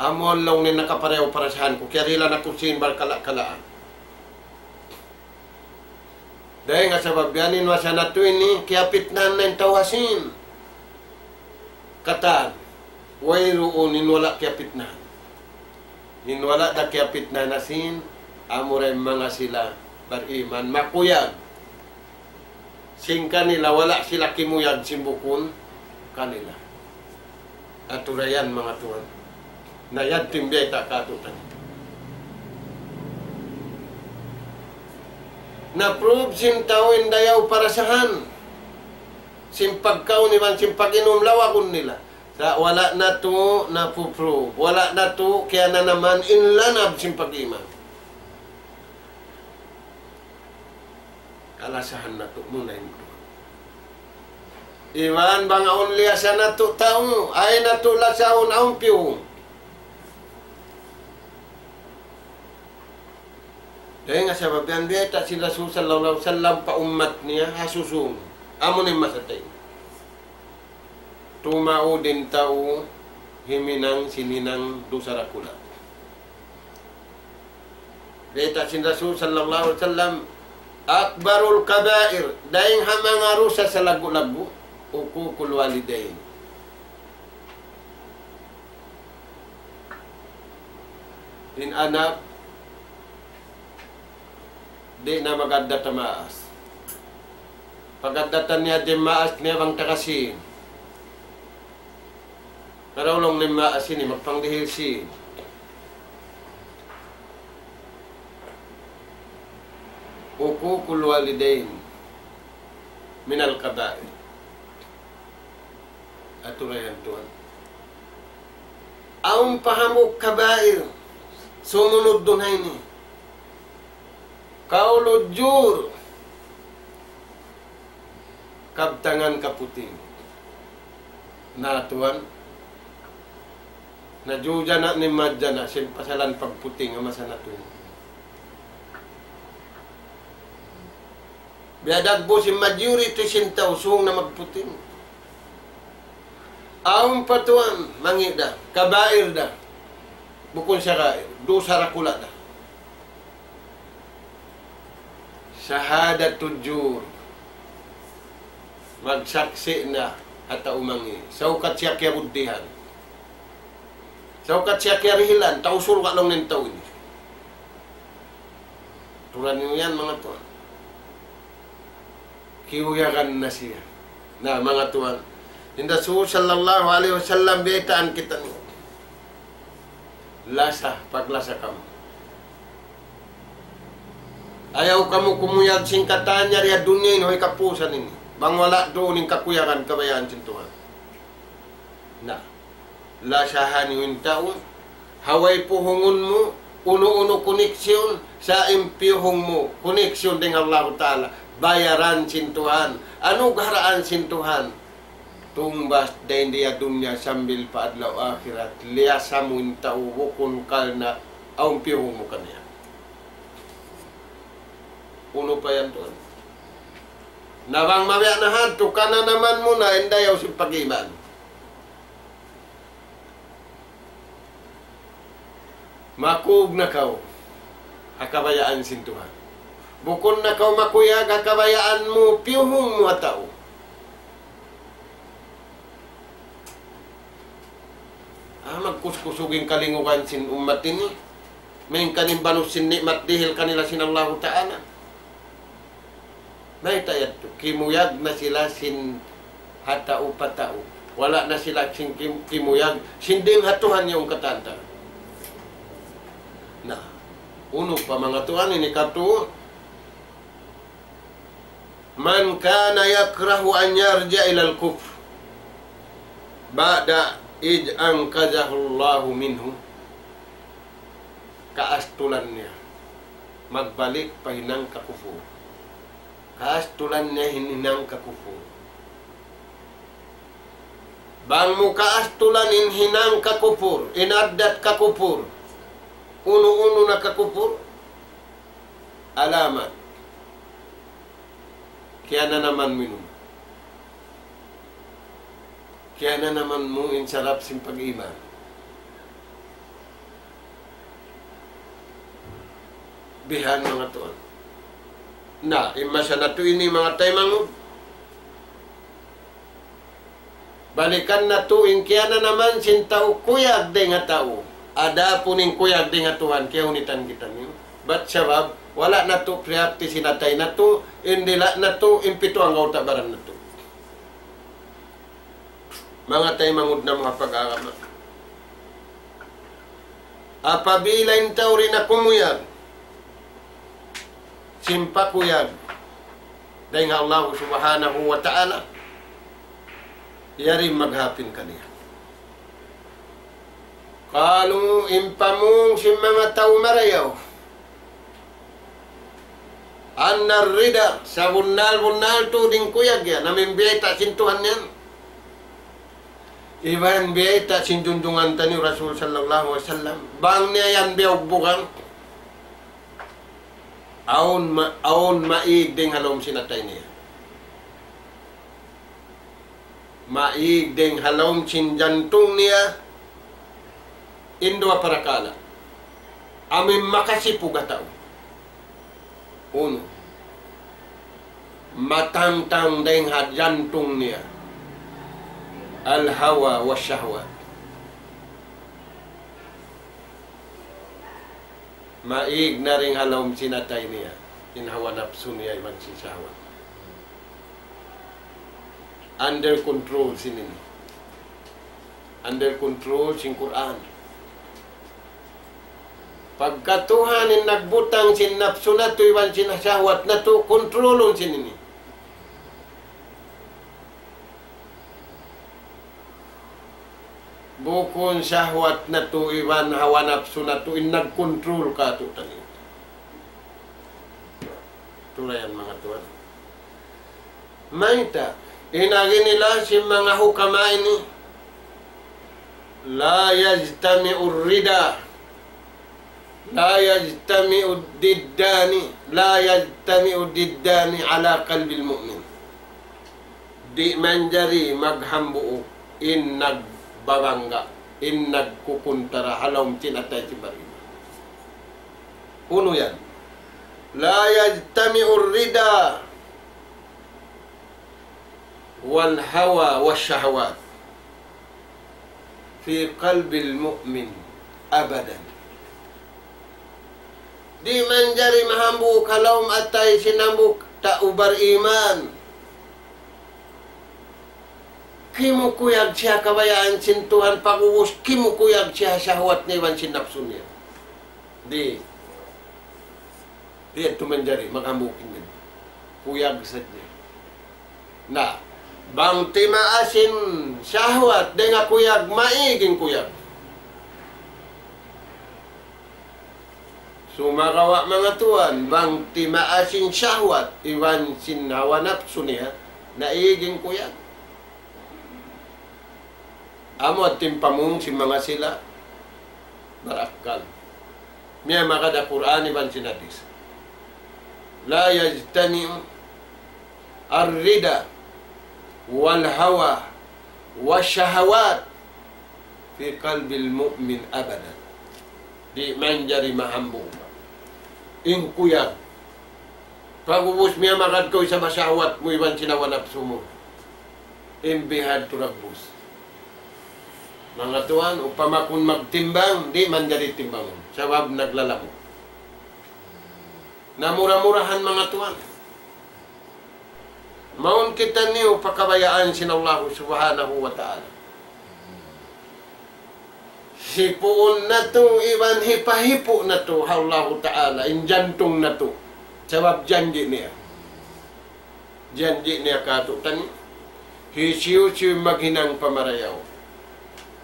Amu laung niya nakaparayaw parasahan ku, kiyarihilan aku sin barkala'-kalaan. Dayn ha sabab yan in masa natu' ini, kiyapitnahan na in tau ha sin katan. Wayruun in wala' kiyapitnahan. In wala' da kiyapitnahan ha sin, amura in manga sila bariman, makuyag. Sin kanila, wala' sila kimuyag sin bukun kanila. Atura yan, manga tuwan. Na yadtu in biyayta' kātu'niyu. Na-prove sin tau in dayaw parasahan. Sin pagkaun iban sin pag-inum lawagun nila. Sa' wala' natu' napu-prove. Wala' natu' kiyananaman in lanab sin pag-iman. Kalasahan natu' muna in Tuhan. Iban bang awn liyasa natu' tau, ayaw natu' lasahun awn piyuhung. Dayn ha sabab yan biyayta' sin Rasul sallallahu alayhi wasallam pa ummat niya ha susūngun. Amu na in masa tayni. Tumaud in tau himinang sin hinang dusa dakula'. Biyayta' sin Rasul sallallahu alayhi wasallam, أكبر الكبائر, dayn ha manga dusa salaggu'-laggu', عقوق الوالدين. In anak, di' na mag-addat ha maas. Pag-addatan niya di' maas niya bang taga sīn. Pero laung niya in maas ini, magpangdihil sīn. عقوق الوالدين من الكبائر. Atura yan tuwan. Awn pa hambuuk kabair. Sumunud duun ha ini. قول الزور. Kabtangan kaputing. Na tuwan. Na jujana ni majana sin pasalan pagputing ha masa natu'. Biya' dagbu' sin majority sin tau sūng na magputing. Awn pa tuwan, mangi' da, kabair da. Bukun sagair, dusa dakula' da. شهادة الزور. Magsaksi' na ha tau mangi'. Saukat siya kiyabuddihan. Saukat siya kiyarihilan, tau surga' laung niya in tau ini. Turan niyu yan, manga tuwan. Kiyuyagan na siya. Na, manga tuwan. In Rasul sallallahu alayhi wasallam biyaytaan kitaniyu. Lasa, paglasa kamu. Ayaw kamu kumuyag sin katan yari ha dunya ini, ha kapusan ini. Bang wala' duun in kakuyagan kabayaan sin Tuhan. Na, lasahan niyu in tau, ha way puhungun mu, unu-unu koneksyon, sa' in piyuhung mu, koneksyon dayn ha Allahu Ta'ala, bayaran sin Tuhan, anugharaan sin Tuhan, tungbas dayn di ha dunya sambil pa adlaw akhirat, liyasa mu in tau bukun karna' awn piyuhung mu kaniya. Unu pa yan tuwan? Na bang mabiya' na hadtu, kananaman mu na in dayaw sin pag-iman. Makug na kaw ha kabayaan sin Tuhan. Bukun na kaw makuyag ha kabayaan mu, piyuhung mu ha tau. Ah, magkuskusug in kalingugan sin ummat ini. Main kanin banus sin ni'mat dihil kanila sin Allahu Ta'ala. Mayta' yadtu, kimuyag na sila sin ha tau pa tau. Wala' na sila sin kim-, kimuyag sin dayng ha Tuhan yaun katan ta. Na, unu pa manga tuwan ini katu', من كان يكره أن يرجع إلى الكفر بعد إذ أنقذه الله منه. Kaastulan niya magbalik pa hinang kakupur. Kaastulan niya hin-, hinang kakupur. Bang mu kaastulan in hinang kakupur, in addat kakupur, unu-unu na kakupur, alamat. Kiyananaman mu in, kiyananaman mu in sarap sin pag-iman. Bihan manga tuwan. Na, in masa natu' ini manga taymanghud. Balikan natu' in kiyananaman sin tau kuyag dayng ha tau. Adapun in kuyag dayng ha Tuhan, kiyahunitan kitaniyu. Bat sabab, wala' natu' priyaktis in atay natu', in dila' natu', in pitu anggawta' baran natu'. Manga taymanghud namu' ha pag-agama. Apabila in tau di' na kumuyag, sin pakuyag dayng ha Allah Subhanahu wa Ta'ala, yari maghapin kaniya. Qalu, in pamung sin manga tau marayaw, annar rida, sabunnal-bunnal tuud in kuyag yan, amu in biyayta' sin Tuhan yan. Iban biyayta' sin junjungan taniyu Rasul sallallahu alayhi wasallam. Bang niya yan biyugbugan, awn ma-, awn maig dayng ha lawm sin atay niya. Maig dayng ha lawm sin jantung niya in duwa parakala'. Amu in makasipug ha tau. Unu, matangtang dayng ha jantung niya al-hawa wa shahwat. Maig na dayng ha lawm sin atay niya in hawa napsu niya iban sin shahwat. Under control sin ini. Under control sin Qur'an. Pagka Tuhan in nagbutang sin napsu natu' iban sin shahwat natu', kontrolun sin ini. Bukun shahwat natu' iban hawa napsu natu' in nagkontrol kātu'niyu. Tulayan manga tuwan. Mayta'? In agi nila sin manga hukama ini, لا يجتمع الرضا، لا يجتمع الضدان، لا يجتمع الضدان على قلب المؤمن. Di' manjari maghambuuk in nagbabangga, in nagkukuntara ha lawm sin atay sin bariman. Unu yan? لا يجتمع الرضا والهوى والشهوات في قلب المؤمن أبدا. Di' manjari mahambuuk ha lawm atay sin hambuuk tau bariman. Kimukuyag siya kabayaan sin Tuhan, pag'ubus kimukuyag siya shahwat niya iban sin napsu niya. Di'. Di' yadtu manjari, maghambuuk in yan. Kuyag sadja. Na, bang timaas in shahwat dayng ha kuyag, maig in kuyag. Sumagawa' manga tuwan, bang timaas in shahwat iban sin hawa napsu niya, naig in kuyag. Amu in pamung sin manga sila barakkal. Miyamagad ha Qur'an iban sin hadith. لا يجتمع الرضا والهوى والشهوات في قلب المؤمن أبدا. Di' manjari mahambuuk. In kuyag. Pag'ubus miyamagad kaw isab ha sahwat mu iban sin hawa napsu mu. In bihadtu dagbus. Manga tuwan, upama kun magtimbang, di' manjari timbangun. Sabab naglalamud. Na mura-murahan manga tuwan. Mawn kitaniyu pa kabayaan sin Allahu Subhanahu wa Ta'ala. Hipuun natu', iban hipahipu' natu' ha Allahu Ta'ala, in jantung natu'. Sabab janji' niya. Janji' niya kātu'niyu. Hisiyu-siyu maghinang pamarayaw.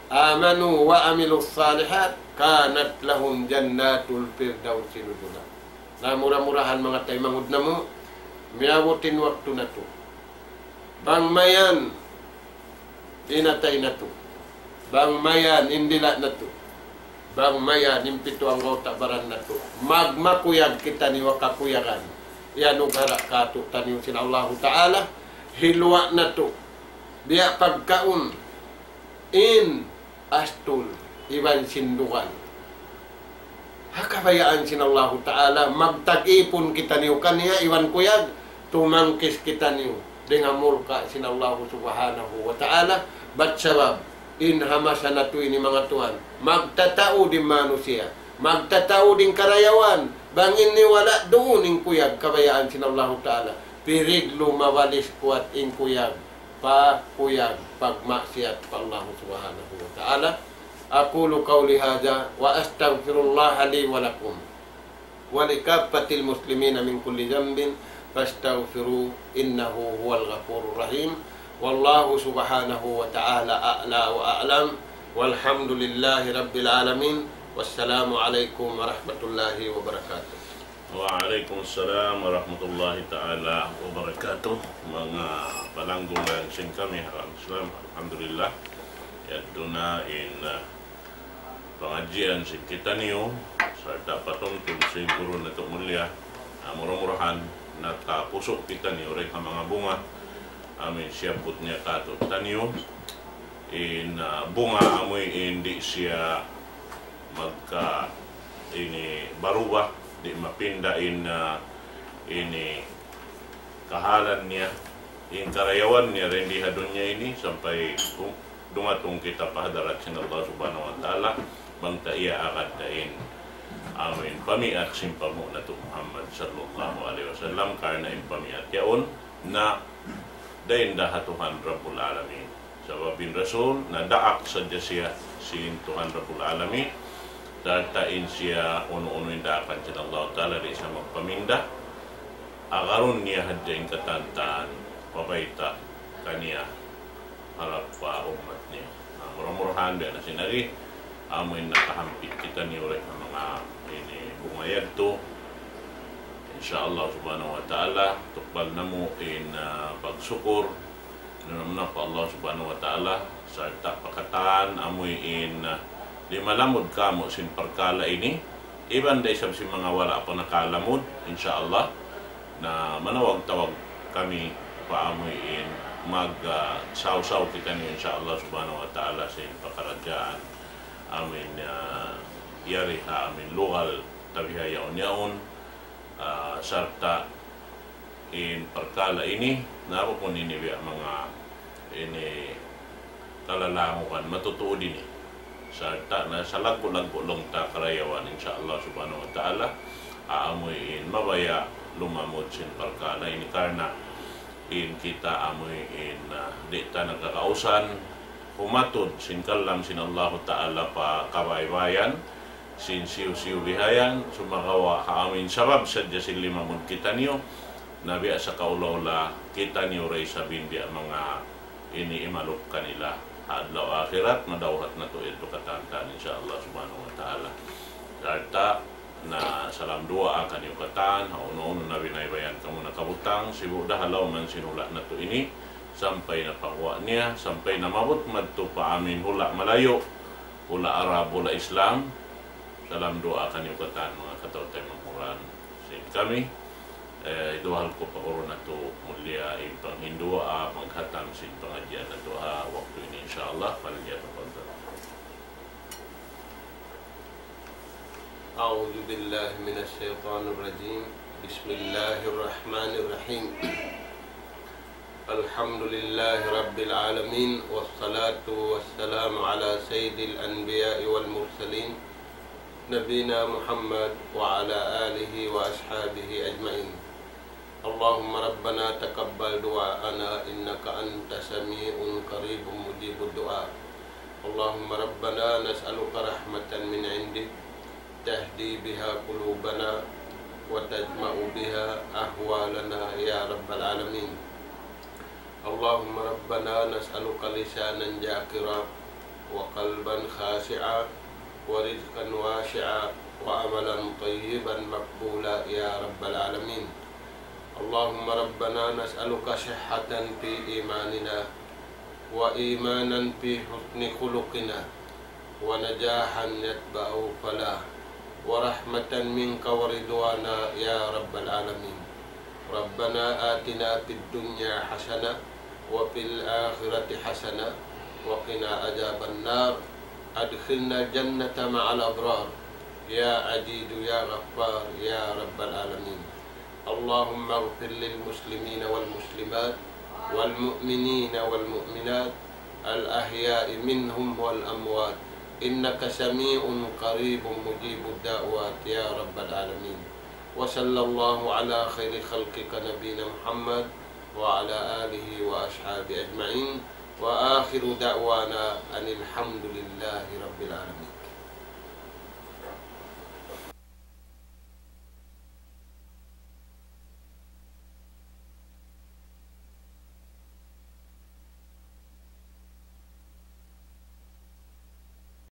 آمنوا وعملوا الصالحات كانت لهم جنات الفردوس نزلا. Na mura-murahan manga taymanghud namu', miyabut in waktu natu'. Bang mayan in atay natu'. Bang mayan in dila' natu'. Bang mayan in pitu anggawta' baran natu'. Magmakuyag kitaniyu ha kakuyagan iyanugara' kātu'niyu sin Allahu Ta'ala, hiluwa' natu'. Biya' pagkaun in astul iban sin dugal. Ha kabayaan sin Allahu Ta'ala, magtag-ipun kitaniyu kaniya iban kuyag, tumangkis kitaniyu dayn ha murka' sin Allahu Subhanahu wa Ta'ala. Bat sabab, in ha masa natu' ini manga tuwan, magtataud in manusiya', magtataud in karayawan, bang in wala' duun in kuyag kabayaan sin Allahu Ta'ala, piriglu mawalis kuwat in kuyag pa kuyag pagmaksiyat pa Allahu Subhanahu wa Ta'ala. أقول قولي هذا وأستغفر الله لي ولكم ولكافة المسلمين من كل ذنب فاستغفروه إنه هو الغفور الرحيم. والله سبحانه وتعالى أعلى وأعلم. والحمد لله رب العالمين. والسلام عليكم ورحمة الله وبركاته. Wa alaykum salam warahmatullahi ta'ala wabarakatuh. Manga palanggungan sin kami ha agama Islam, alhamdulillah. Yadtu na in, ah, pangadjian sin kitaniyu, sarta' patuntun sin guru natu' mulia. Ah, mura-murahan nakapusu' kitaniyu dayn ha manga bunga amu in siyabbut niya kātu'niyu. In, ah, bunga amu in di' siya magka ini barubah, di' mapinda in, ah, ini kahalan niya, in karayawan niya dayn di ha dunya ini sampay kum-, dumatung kita pa hadarat sin Allah Subhanahu wa Ta'ala, bang ta iyaagad ta in amu in pamiyat sin panghu' natu' Muhammad sallallahu alayhi wasallam, karna' in pamiyat yaun na dayn da ha Tuhan Rabbul Alamin. Sabab in Rasul, nadaak sadja siya sin Tuhan Rabbul Alamin, sarta' in siya unu-unu in daakan sin Allah Ta'ala, di' siya magpaminda, agarun niya hadja in katantan, pabayta' kaniya harap pa ummat niya. Na, mura-murahan, biya' na sin agi, amu in nakahampit kitaniyu dayn ha manga ini bunga yadtu. Insya Allah Subhanahu wa Ta'ala, tukbal namu' in, ah, pagsukur, muna-muna pa Allah Subhanahu wa Ta'ala, sarta' pa katan amu in, ah, di' malamud kamu' sin parkala' ini, iban da isab sin manga wala' pa nakalamud, insya Allah, na manawag-tawag kami pa amu in mag, ah, sawsaw kitaniyu, insya Allah Subhanahu wa Ta'ala, sin pakaradjaan amu in, ah, yari ha amu in lugal ta bihaun yaun, ah, sarta' in parkala' ini, na bukun ini biya' manga ini kalalangukan, matutuud ini. Sarta' na salaggu'-laggu' laung ta karayawan, insya Allah Subhanahu wa Ta'ala, amu in mabaya' lumamud sin parkala' ini karna' in kita amu in, ah, di' ta nagkakausan, humatud sin kalam sin Allahu Ta'ala pa kabaybayan, sin siyu-siyu bihayan, sumagawa' ha amu in sabab sadja sin limamud kitaniyu, na biya' sa kaula-ula kitaniyu da isab in biya' manga ini imalup kanila ha adlaw akhirat, madawhat natu' yadtu katantan, insya Allah Subhanahu wa Ta'ala. Sarta' na salam duwaa kaniyu katan, ha unu-unu na binaybayan kamu nakabutang, sibu' da ha lawm sin hula' natu' ini, sampay na pa guwa' niya, sampay na maabut madtu pa amu in hula' malayu', hula' Arab, hula' Islam. Salam duwaa kaniyu katan, manga kataw-taymanghuran sin kami. Eh, iduwahal ku pa guru natu' mulia in panghinduwaa, panghatam sin pangadjian natu' ha waktu ini, insya Allah. Falyatafaddal. أعوذ بالله من الشيطان الرجيم. بسم الله الرحمن الرحيم. الحمد لله رب العالمين، والصلاة والسلام على سيد الأنبياء والمرسلين، نبينا محمد وعلى آله وأصحابه أجمعين. اللهم ربنا تقبل دعاءنا إنك أنت سميع قريب مجيب الدعاء. اللهم ربنا نسألك رحمة من عندك تهدي بها قلوبنا وتجمع بها أحوالنا يا رب العالمين. اللهم ربنا نسألك لسانا ذاكرا وقلبا خاشعا ورزقا واسعا وعملا طيبا مقبولا يا رب العالمين. اللهم ربنا نسألك صحة في إيماننا وإيمانا في حسن خلقنا ونجاحا يتبعه فلاح ورحمة منك ورضوانا يا رب العالمين. ربنا آتنا في الدنيا حسنة وفي الآخرة حسنة وقنا عذاب النار. أدخلنا الجنة مع الأبرار يا عزيز يا غفار يا رب العالمين. اللهم اغفر للمسلمين والمسلمات والمؤمنين والمؤمنات الأحياء منهم والأموات إنك سميع قريب مجيب الدعوات يا رب العالمين. وصلى الله على خير خلقك نبينا محمد وعلى آله وأصحابه أجمعين. وآخر دعوانا أن الحمد لله رب العالمين.